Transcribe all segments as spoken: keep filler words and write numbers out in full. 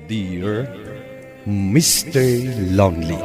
Dear Mister Lonely.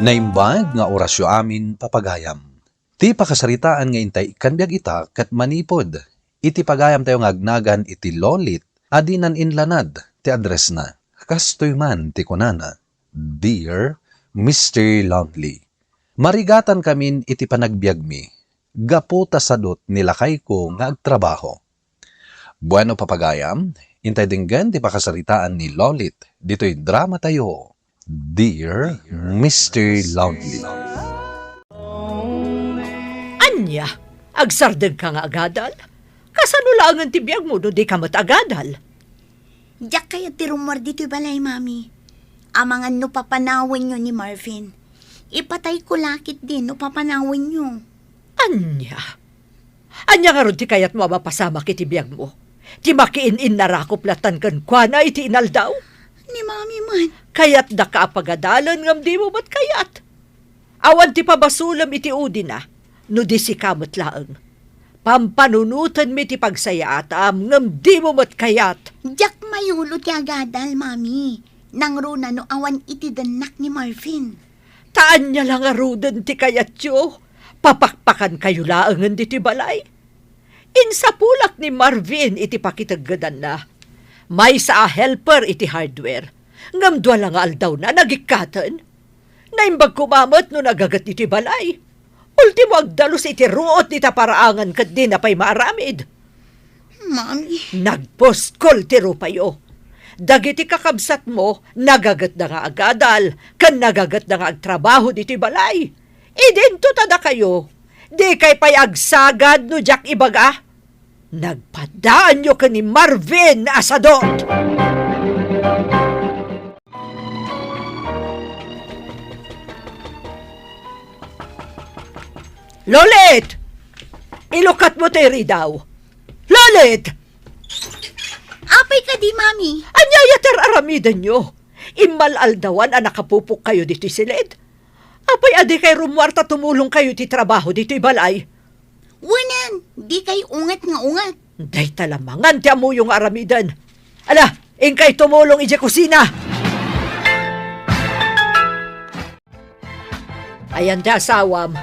Naimbag nga orasyo amin, papagayam. Ti pakasaritaan nga intay ikkan biag ita ket manipud iti pagayamtayo nga agnagan iti Lolit a dinan inlanad ti addressna. Kastoy man ti kunana, "Dear Mister Lonely, marigatankamin iti panagbiagmi gapu ta sadut ni lakayko nga agtrabaho." Bueno, papagayam, intay denggen ti pakasaritaan ni Lolit ditoy dramatayo, Dear Mister Lonely. Ania, agsardengka nga agadal? Kasano laengen ti biagmo no dika met agadal? Diak kayat ti rummuar ditoy balay, Mami. Amangan no papanawenyo ni Marvin. Ipatayko la ketdi no papanawenyo. Ania? Ania ngarud ti kayatmo a mapasamak iti biagmo? Ti makiin-innarakop lattan kenkuana iti inaldaw? Ni Mami man. Kayatdaka a pagadalen ngem dimo met kayat. Awan ti pabasolem iti udina, no di sika met laeng. Pampanunotenmi ti pagsayaatam ngem dimo met kayat. Diak mayulo ti agadal, Mami. Nangruna no awan iti dennak ni Marvin. Ta ania la ngaruden ti kayatyo? Papakpakankayo laengen ditoy balay? Insapulak ni Marvin iti pakiteggedanna. Maysa a helper iti hardware, ngem dua la nga aldawna nagikkaten. Naimbag koma met no nagaget iti balay. Ultimo, agdalus iti ruot dita paraangan ket dina pay maaramid. Mami. Nagpuskol ti rupayo. Dagiti kakabsatmo, nagagetda nga agadal, ken nagagetda nga agtrabaho ditoy balay. Idinto ta dakayo, dikay pay agsagad no diak ibaga? Nagpadaanyo ken ni Marvin a sadot! Lolit! Ilukatmo ti ridaw! Lolit! Apay kadi, Mami? Ania ti ar-aramidenyo? Immal-aldawan a nakapupokkayo ditoy siled? Apay a dikay rummuar ta tumulongkayo iti trabaho ditoy balay? Wen, dikay unget nga unget. Dayta la mangan ti ammoyo nga aramiden. Ala, inkay tumulong idiay kusina! Ayan ti asawam.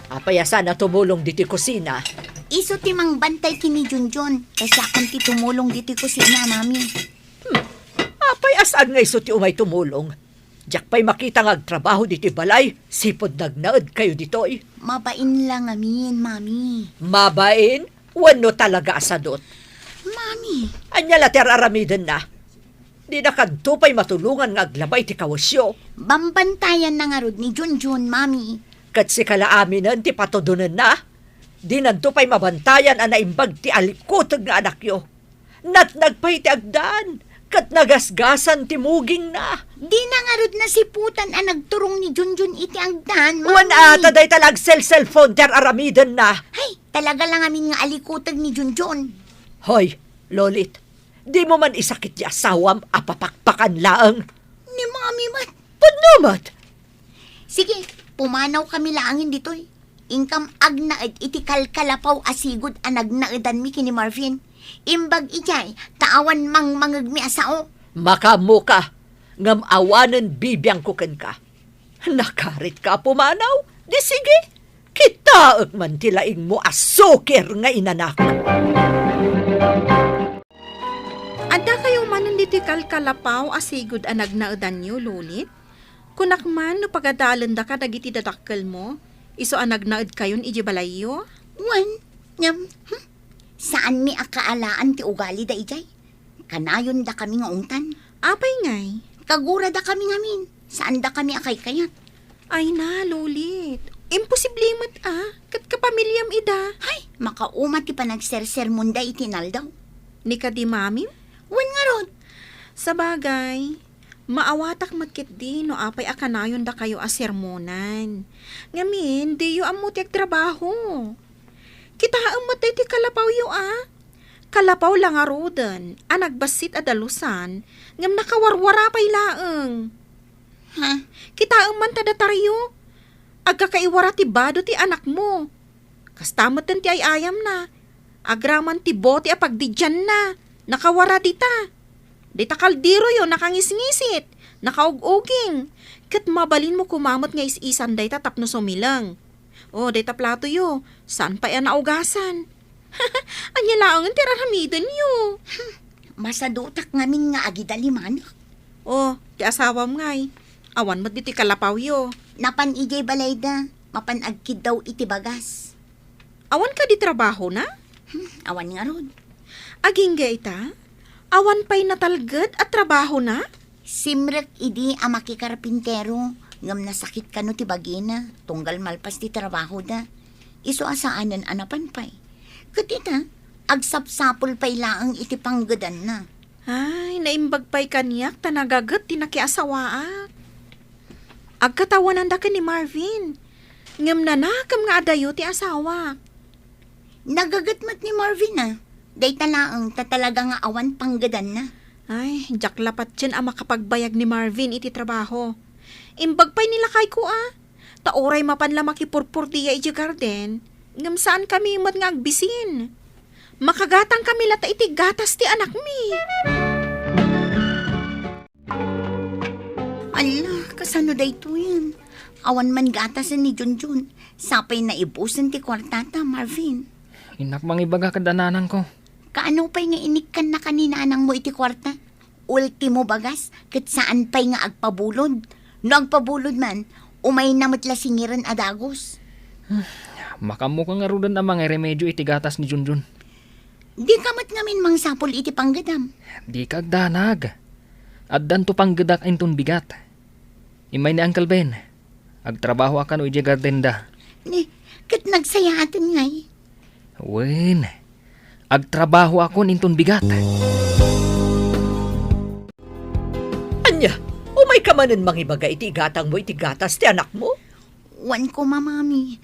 Apay a saan a tumulong ditoy kusina? Isu ti mangbantay ken ni Junjun. Ta siakon ti tumulong ditoy kusina, Mami. Hmm. Apay a saan nga isu ti umay tumulong? Diak pay makita nga agtrabaho ditoy balay, sipud nagnaedkayo ditoy. Mabain la ngamin, Mami. Mabain? Wenno talaga a sadot? Mami. Ania la ti ar-aramidenna? Dinakadto pay matulongan nga aglabay ti kawesyo. Bambantayanna ngarud ni Junjun, Mami. Ket sika la aminen ti patudonenna? Dinanto pay mabantayan a naimbag ti alikuteg nga anakyo. Natnag pay ti agdan, ket nagasgasan ti mugingna. Dina ngarud nasiputan a nagturong ni Junjun iti agdan, Mami. Wen a, ta dayta la agselselpon ti ar-aramidenna. Ay, talaga la ngamin nga alikuteg ni Junjun. Hoy, Lolit, dimo man isakit ti asawam a papakpakan laeng? Ni Mami met. Pudno met! Sige, pumanawkami laengen ditoy. Inkam agnaed iti kalkalapaw a sigud a nagnaedanmi ken ni Marvin. Imbag idiay, ta awan mangmangegmi a sao. Makaammoka, ngem awanen bibiangko kenka. Nakaritka a pumanaw? Di sige, kitaek man ti laingmo a sukir nga inanak. Addakayo manen ditoy kalkalapaw a sigud a nagnaedanyo, Lolit? Kunak man no pagadalendaka dagiti dadakkelmo, isu a nagnaedkayon idiay balayyo? Wen, ngem, hmm? Saanmi a kaalaan ti ugalida idiay. Kanayondakami nga ungtan. Apay ngay? Kaguradakami ngamin. Saandakami a kaykayat. Ay na, Lolit. Imposible met a. Ket kapamiliam ida. Hay, makauma ti panagsersermonda iti inaldaw. Ni kadi mamim? Wen ngarud. Sabagay, maawatak met ketdi no apay a kanayondakayo a sermonan. Ngamin, diyo ammo ti agtrabaho. Kitaem met daytoy kalapawyo a. Kalapaw la ngaruden a nagbassit a dalusan, ngem nakawarwara pay laeng. Ha? Kitaem man ta datayo. Agkakaiwara ti bado ti anakmo. Kasta metten ti ay-ayamna. Agraman ti bote a pagdidianna. Nakawara dita. Dayta kalderoyo, nakangisngisit, nakaug-uging. Ket mabalinmo koma met nga is-isan dayta tapno sumileng. O, dayta platoyo, saan pay a naugasan. Ania laengen ti ar-aramidenyo? Masadutak ngamin nga agidalimanek. O, ti asawam ngay, awan met ditoy kalapawyo. Napan idiay balayda, mapan agkiddaw iti bagas. Awan kadi trabahona? Hmm, awan ngarud. Agingga ita, awan pay natalged a trabahona? Simrek idi a makikarpintero, ngem nasakit kano ti bagina, tunggal malpas ti trabahoda. Isu a saanen a napan pay. Ket ita, agsapsapul pay laeng iti panggedanna. Ay, naimbag pay kaniak ta nagaget ti nakiasawaak. Agkatawananda ken ni Marvin, ngem nanakem nga adayo ti asawak. Nagaget met ni Marvin a. Dayta laeng ta talaga nga awan panggedanna. Ay, diak la patien a makapagbayag ni Marvin iti trabaho. Imbag pay ni lakayko a. Ta uray mapan la makipurpurdia idiay garden, ngem saankami met nga agbisin. Makagatangkami latta iti gatas ti anakmi. Alla, kasano daytoyen? Awan man gatasen ni Junjun. Sapay naibusen ti kuartata, Marvin. Innak mangibaga kada nanangko. Kaano pay nga inikkannaka ni nanangmo iti kuarta? Ultimo bagas, ket saan pay nga agpabulod. No agpabulod man, umayna met la singiren a dagus. Makaammoka ngaruden a mangiremedio iti gatas ni Junjun. Dika met ngamin mangsapul iti panggedam. Dika agdanag. Addanto panggedak inton bigat. Immay ni Uncle Ben. Agtrabahoak kano idiay gardenda. Ni, ket nagsayaaten ngay. Wen, agtrabahoakon inton bigat. Ania, umayka manen mangibaga iti igatangmo iti gatas ti anakmo? Wen koma, Mami.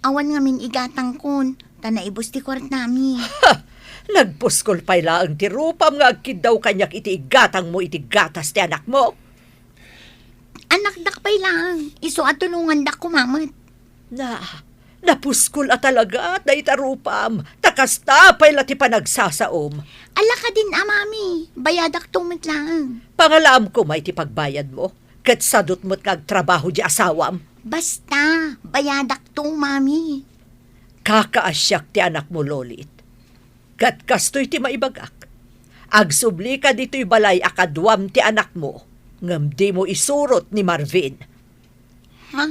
Awan ngamin igatangkon, ta naibus ti kuartami. Ha! Nagpuskol pay laeng ti rupam nga agkiddaw kaniak iti igatangmo iti gatas ti anakmo. Anakdak pay laeng, isu a tulongandak koma met. Na, napuskol a talaga dayta rupam, ta kasta pay la ti panagsasaom. Ala kadin a, Mami, bayadakto met laeng. Pangalaam koma iti pagbayadmo, ket sadut met nga agtrabaho di asawam. Basta, bayadakto, Mami. Kakaasiak ti anakmo, Lolit. Ket kastoy ti maibagak. Agsublika ditoy balay a kaduam ti anakmo, ngem dimo isurot ni Marvin. Ha?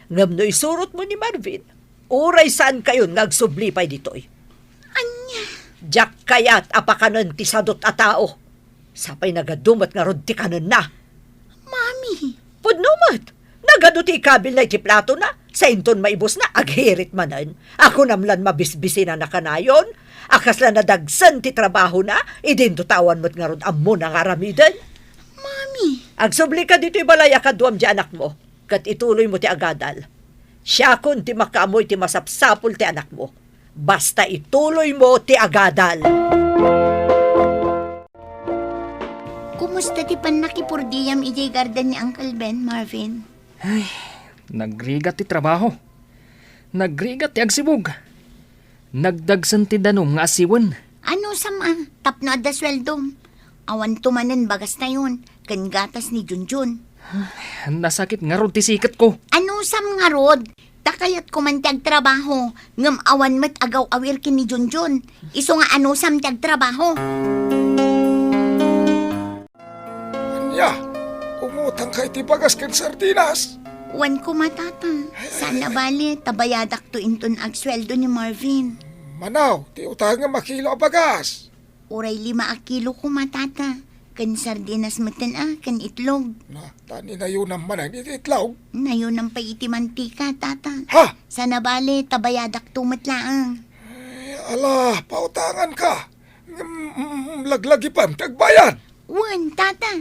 Ngem no isurotmo ni Marvin, uray saankayon nga agsubli pay ditoy. Ania? Diak kayat a pakanen ti sadut a tao. Sapay nagadu met ngarud ti kanenna. Mami! Pudno met! Nagadu ti ikabilna iti platona, sa inton maibusna, aghirit manen. A kunam lan mabisbisinana kanayon, a kasla nadagsen ti trabahona, idinto ta awan met ngarud ammona nga aramiden. Mami! Agsublika ditoy balay a kaduam di anakmo, ket ituloymo ti agadal. Siakon ti makaammo iti masapsapul ti anakmo. Basta ituloymo ti agadal. Kumusta ti pannakipurdiyam idiay garden ni Uncle Ben, Marvin? Ay, nagrigat ti trabaho. Nagrigat ti agsibug. Nagdagsen ti danum nga asiwen. Anusam a, tapno adda sueldom? Awanto manen bagastayon, ken gatas ni Junjun. Nasakit ngarud ti siketko. Anusam ngarud? Ta kayatko man ti agtrabaho, ngem awan met agaw-awir ken ni Junjun. Isu nga anusam ti agtrabaho. Ania, umutangka iti bagas ken sardinas? Wen koma, Tata. Ay, ay, ay. Saan a bale, ta bayadakto inton agsueldo ni Marvin. Manaw, ti utangem a kilo a bagas. Uray lima a kilo koma, Tata. Ken sardinas metten a, ken itlog. Na, ta ni nayonam manen iti itlog? Nayonam pay iti mantika, Tata. Ha? Saan a bale, ta bayadakto met laeng. Ay, ala, pautanganka. Ngem, mm, laglagipem ti agbayad. Wen, Tata.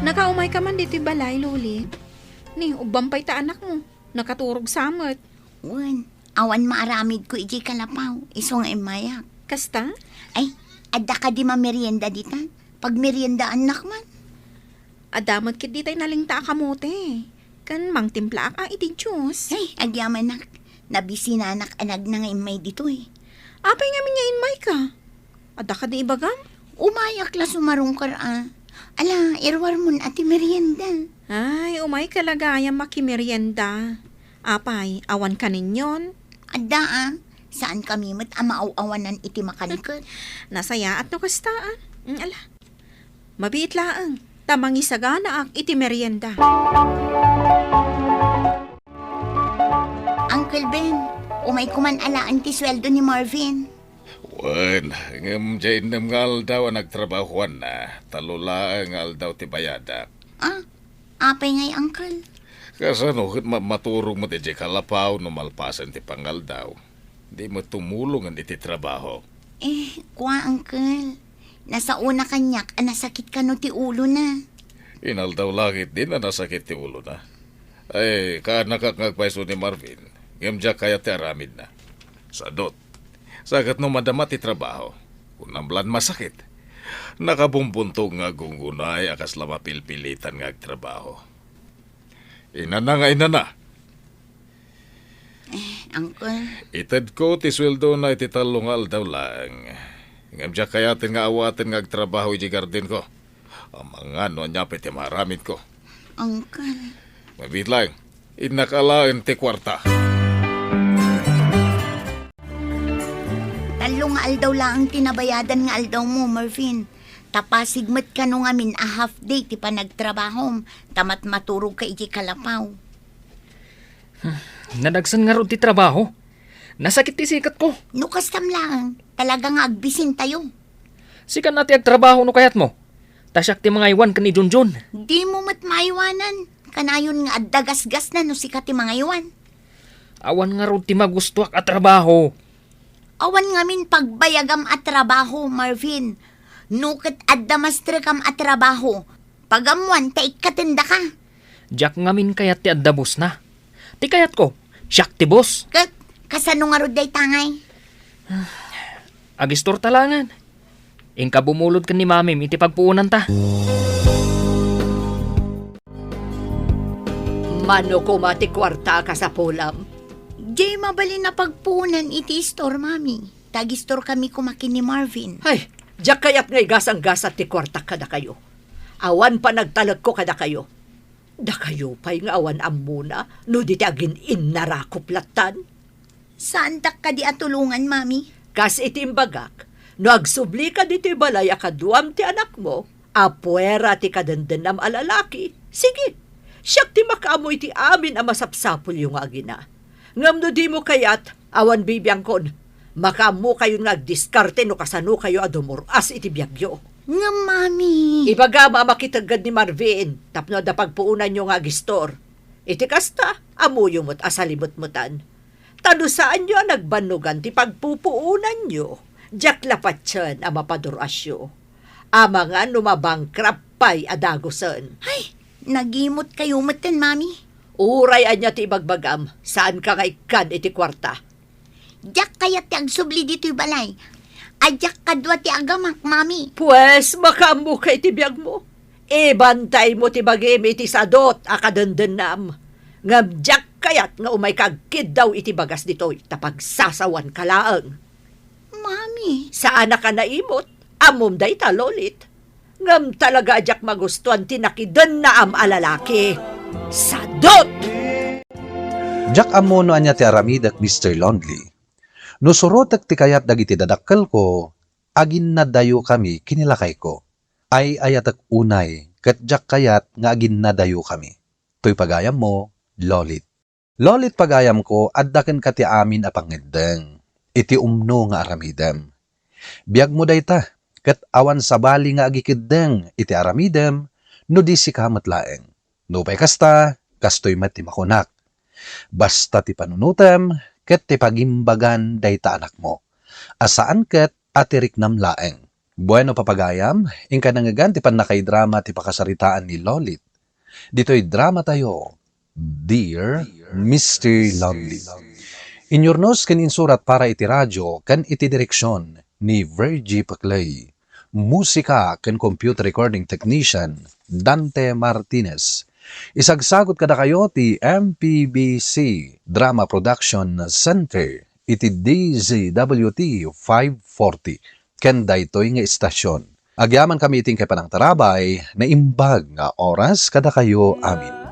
Nakaumayka man ditoy balay, Loli. Ni, ubbam pay ta anakmo. Nakaturog sa met. Wen, awan maaramidko idiay kalapaw, isu nga immayak. Kasta? Ay, adda kadi mamerienda ditan? Pagmeriendaannak man. Adda met ketdi tay nalingta a kamote. Ken mangtimplaak a iti juice. Ay, agyamanak. Nabisinanak a nagna nga immay ditoy. Apay ngamin nga immayka? Adda kadi ibagam? Umayak la sumarungkar a. Ala, iruarmon a ti merienda. Ay, umayka la gayam makimerienda. Apay, awan kaninyon? Adda a. Saan kami met a maaw-awanan iti makanket. Nasayaat no kasta a. Mm, ala. Mabiit laeng, ta mangisaganaak iti merienda. Uncle Ben, umay kuman alaen ti sueldo ni Marvin. Wen, ngem diay innem nga aldaw a nagtrabahuanna, tallo laeng nga aldaw ti bayadak. Ah, apay ngay, Uncle? Kasano ket ma-, maturog met idiay kalapaw no malpasen ti pangaldaw? Di met tumulongen iti trabaho. Eh, kua, Uncle. Nasaona kaniak a nasakit kano ti ulona. Inaldaw la ketdin a nasakit ti ulona. Ay, kaanakak nga agpayso ni Marvin, ngem diak kayat ti aramidna. Sadot, sa ket no madama ti trabaho, kunam lan masakit. Nakabumbuntog nga aggunggunay a kasla mapilpilitan nga agtrabaho. Inana nga inana. Eh, Uncle. Itedko ti sueldona iti tallo nga aldaw laeng. Ngem diak kayaten nga awaten nga agtrabaho iti gardenko. Amangan no ania pay ti maaramidko. Uncle. Mabiit laeng, innak alaen ti kuarta. Tallo nga aldaw laeng ti nabayadan nga aldawmo, Marvin. Ta pasig met kano ngamin a half day ti panagtrabahom, ta matmaturogka iti kalapaw. Hmm, nadagsen ngarud ti trabaho. Nasakit ti siketko. No kastam laeng, talaga nga agbisintayo. Sika na ti agtrabaho no kayatmo. Ta siak ti mangaywan ken ni Junjun. Dimo met maaywanan. Kanayon nga adda gasgasna no sika ti mangaywan. Awan ngarud ti magustuak a trabaho. Awan ngamin pagbayagam a trabaho, Marvin. No ket adda mastrekam a trabaho, pagammoan ta ikkatendaka. Diak ngamin kayat ti adda bossna. Ti kayatko, siak ti boss. Ket kasano ngarud dayta ngay? Agistor ta laengen. Inka bumulod ken ni Mamim iti pagpuonanta. Mano koma ti kuarta a kasapulam? Diay mabalin a pagpuonan iti istor, Mami. Ta agistorkami koma ken ni Marvin. Ay, diak kayat nga igasanggasat ti kuartak kadakayo. Awan panagtalekko kadakayo. Dakayo pay nga awan ammona no di ti agin-innarakop lattan? Saandak kadi a tulongan, Mami? Kas iti imbagak, no agsublika ditoy balay a kaduam ti anakmo, a puera ti kadendennam a lalaki, sige, siak ti makaammo iti amin a masapsapulyo nga agina. Ngem no dimo kayat, awan bibiangkon. Makaammokayon nga agdiskarte no kasanokayo a dumur-as iti biagyo. Ngem, Mami. Ibagam a makitegged ni Marvin tapno adda pagpuonanyo nga agistor. Iti kasta, ammoyo met a salimetmetan. Ta no saanyo a nagbannogan ti pagpupuonanyo, diak la patien a mapadur-asyo. Amangan no mabankrupt pay a dagusen. Ay, nagimotkayo metten, Mami. Uray ania ti ibagbagam, saanka nga ikkan iti kuarta. Diak kayat ti agsubli ditoy balay. A diak kadua ti agamak, Mami. Pues, makaammoka iti biagmo. Ibantaymo ti bagim iti sadot a kadendennam. Ngem diak kayat nga umayka agkiddaw iti bagas ditoy ta pagsasawanka laeng. Mami. Saanak a naimot. Ammom dayta, Lolit. Ngem talaga a diak magustuan ti nakidennaam a lalaki. Sadot! Diak ammo no ania ti aramidek, Mister Lonely. No surotek ti kayat dagiti dadakkelko, aginnadayokami ken ni lakayko. Ay-ayatek unay ket diak kayat nga aginnadayokami. Toy pagayammo, Lolit. Lolit pagayamko, adda kenka ti amin a pangngeddeng iti umno nga aramidem. Biagmo dayta, ket awan sabali nga agikeddeng iti aramidem no di sika met laeng. Nupay kasta, kastoy met ti makunak. Basta ti panunotem ket ti pagimbagan dayta anakmo, a saan ket a ti riknam laeng. Bueno, papagayam, inka nangngegan ti pannakaidrama ti pakasaritaan ni Lolit. Ditoy dramatayo, Dear Mister Lovely. Inyurnos ken insurat para iti radio ken iti direksion ni Virgie Paclay. Musika ken computer recording technician, Dante Martinez. Isagsagot kadakayo ti M P B C Drama Production Center iti D Z W T five forty. ken daytoy nga istasion. Agyamankami iti inkay panangtarabay, naimbag nga oras kadakayo amin.